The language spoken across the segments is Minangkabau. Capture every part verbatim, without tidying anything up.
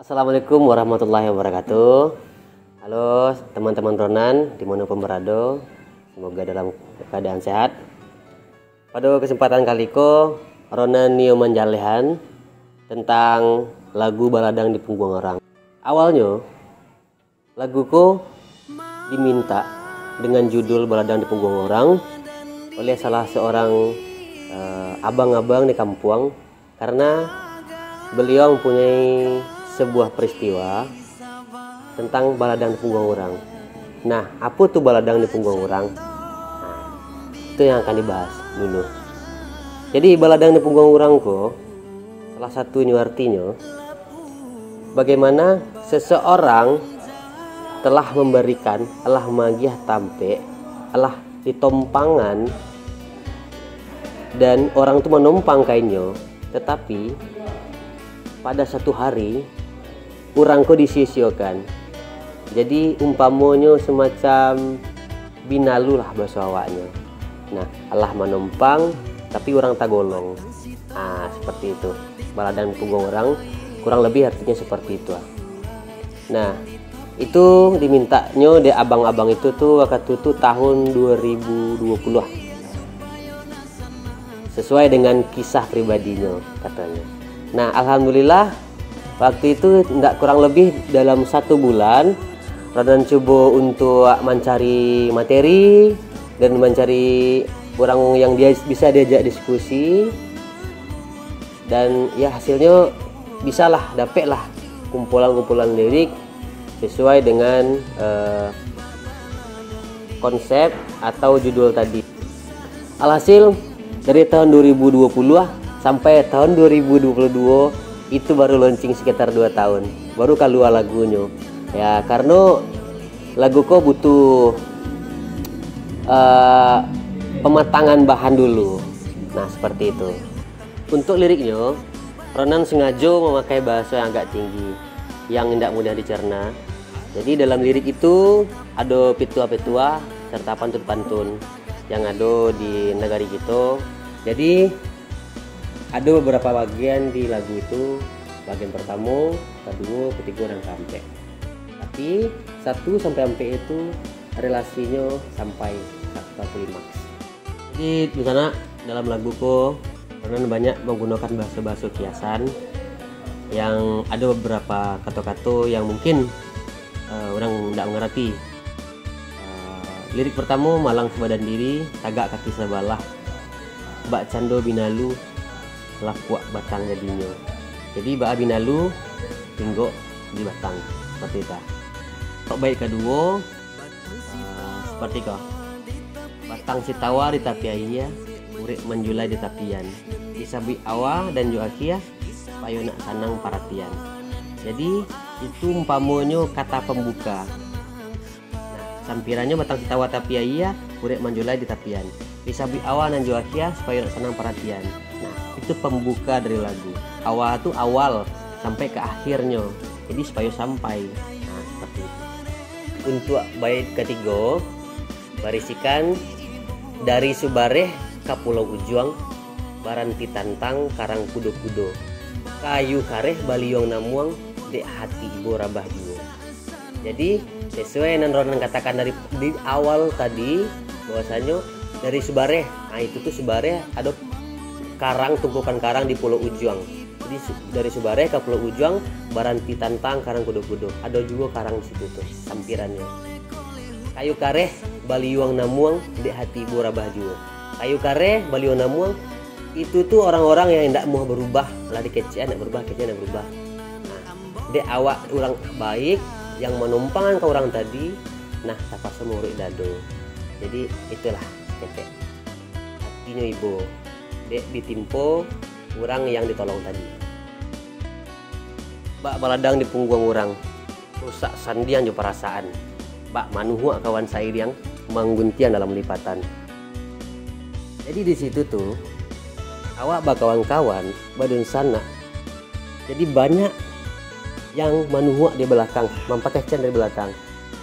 Assalamualaikum warahmatullahi wabarakatuh. Halo teman-teman Ronan, dimanapun berada, semoga dalam keadaan sehat. Pada kesempatan kali ko, Ronan nio manjalehan tentang lagu Baladang di Pungguang Urang. Awalnyo, lagu ko diminta dengan judul Baladang di Pungguang Urang oleh salah seorang, eh, abang-abang di kampuang, karena beliau mempunyai sebuah peristiwa tentang baladang di pungguang urang. Nah, apo tu baladang di pungguang urang? Nah, itu yang akan dibahas dulu. Jadi, baladang di pungguang urang ko, salah satunyo artinyo, bagaimana seseorang telah memberikan, alah magiah tampek, alah ditompangan, dan orang tu manompang ka inyo, tetapi pada satu hari, urang ko disio-siokan. Jadi, umpamonyo semacam binalu lah baso awaknyo. Nah, alah manompang, tapi urang tagolong. Ah, seperti itu. Baladang di pungguang urang, kurang lebih artinya seperti itu lah. Nah, itu dimintanyo dek abang-abang itu tu wakatu tu tahun dua ribu dua puluh lah. Sesuai dengan kisah pribadinyo, katonyo. Nah, alhamdulillah, waktu itu ndak kurang lebih dalam satu bulan, Ronan cubo untuk mancari materi dan mancari urang yang dia bisa diajak diskusi. Dan ya, hasilnyo bisalah, dapeklah kumpulan-kumpulan lirik sesuai dengan, eh, konsep atau judul tadi. Alhasil, dari tahun dua ribu dua puluh sampai tahun dua ribu dua puluh dua, itu baru launching sekitar dua tahun, baru kalua lagunyo. Ya, karena lagu ko butuh, eh, pematangan bahan dulu. Nah, seperti itu. Untuk liriknyo, Ronan sengajo mamakai bahaso yang agak tinggi, yang indak mudah dicerna. Jadi, dalam lirik itu ado pituah-pituah serta pantun-pantun yang ado di nagari kito. Jadi, ado beberapa bagian di lagu itu, bagian pertamo, kaduo, katigo, dan kaampek. Tapi, satu sampai ampek itu relasinyo sampai ka, ka klimaks. Jadi, di sana, dalam lagu ko, Ronan banyak manggunokan bahaso-bahaso kiasan yang ado beberapa kato-kato yang mungkin, eh, urang ndak mangarati. Eh, lirik pertamo, malang sabadan diri, tagak kaki sabalah, bak cando binalu, lapuak batang jadinyo. Jadi, baa binalu, tinggok di batang, seperti itu. Untuk bait kaduo, ah, seperti ko. Batang sitawa di tapi aia, urek manjulai di tapian. Disabuik awa dan jo akhia, supayo nak sanang paratian. Jadi, itu umpamonyo kata pambuka. Nah, sampirannyo batang sitawa tapi aia, urek manjulai di tapian. Disabuik awa nan jo akhia, supayo nak sanang paratian. Nah, itu pambuka dari lagu. Awa tu awal sampai ka akhirnyo. Jadi, supayo sampai. Nah, seperti itu. Untuk bait katigo, barisikan dari Subareh ka Pulau Ujuang, baranti tantang karang kudo-kudo. Kayu kareh baliuang namuang, dek hati ibo rabah juo. Jadi, sesuai nan Ronan katakan dari, di awal tadi, bahwasanyo dari Subareh, nah, itu tu Subareh ado karang, tungkukan karang di Pulau Ujuang. Jadi, su-, dari Subareh ka Pulau Ujuang, baranti tantang karang kudo-kudo. Ado juo karang di situ tu, sampirannyo. Kayu kareh, baliuang namuang, dek hati ibo rabah juo. Kayu kareh, baliuang namuang, itu tu orang-orang yang indak mau berubah, lah dikecekan indak berubah, kecekan indak berubah. Nah, dek awak urang baik yang manompang ka urang tadi, nah, tapaso mauruik dado. Jadi, itulah ketek. Hatinyo ibo, dek ditimpo urang yang ditolong tadi. Bak baladang di pungguang urang, rusak sandiang jo parasaan. Bak manuhuak kawan sairiang, mangguntiang dalam lipatan. Jadi, di situ tu, awak bakawan-kawan, badunsanak. Jadi, banyak yang manuhuak di balakang, mampakecekan dari balakang.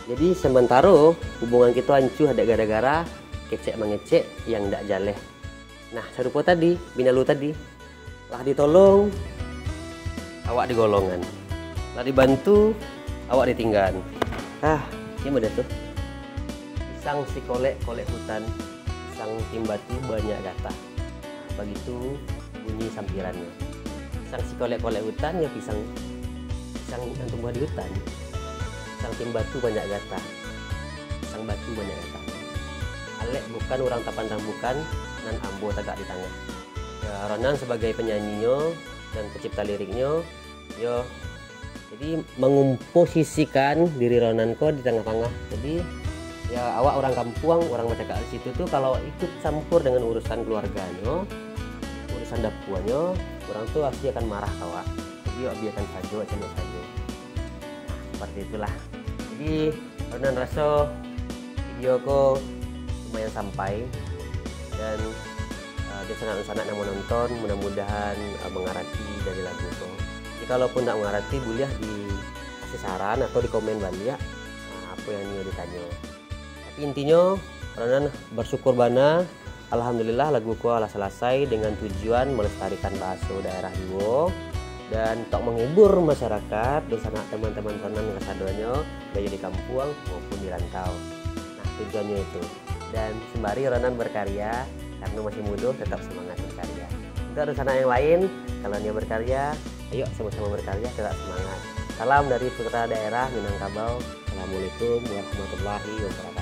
Jadi, samantaro hubungan kito ancuah dek gara-gara kecek-mangecek yang ndak jaleh. Nah, sarupo tadi, binalu tadi, lah ditolong, awak digolongan. Lah dibantu, awak ditinggaan. Ah, gimana tuh? Pisang sikolek-kolek hutan, pisang timbatu banyak gatah. Bagitu bunyi sampirannyo. Pisang sikolek-kolek hutan, ya pisang, pisang yang tumbuh di hutan. Pisang timbatu banyak gatah, pisang batu banyak gatah. Alek bukan urang tapandang bukan, nan ambo tagak di tangah. Ya, Ronan sabagai panyanyinyo dan pencipta liriknyo, yo. Jadi, mangumposisikan diri Ronan ko di tangah-tangah. Jadi, ya, awak urang kampuang, urang bacakak di situ tu, kalau ikut campur dengan urusan keluarganyo, urusan dapuanyo, urang tu pasti akan marah ka awak. Jadi, awak biakan sajo, caliak sajo. Nah, seperti itulah. Jadi, Ronan raso video ko lumayan sampai, dan, uh, dunsanak-dunsanak nan manonton, mudah-mudahan, uh, mangarati dari lagu ko. Jikalaupun ndak mangarati, buliah dikasih saran atau di komen baliak, uh, apo yang nio ditanyo. Tapi intinyo, Ronan bersyukur bana, alhamdulillah, lagu ko lah salasai dengan tujuan melestarikan bahaso daerah juo, dan untuak menghibur masyarakat, dunsanak teman-teman Ronan kasadonyo, baik di kampuang maupun di rantau. Nah, tujuannyo itu. Dan sembari Ronan berkarya, karena masih mudo, tetap semangat berkarya. Untuk dunsanak yang lain, kalau nio berkarya, ayo sama-sama berkarya, tetap semangat. Salam dari Putra Daerah Minangkabau. Assalamualaikum warahmatullahi wabarakatuh.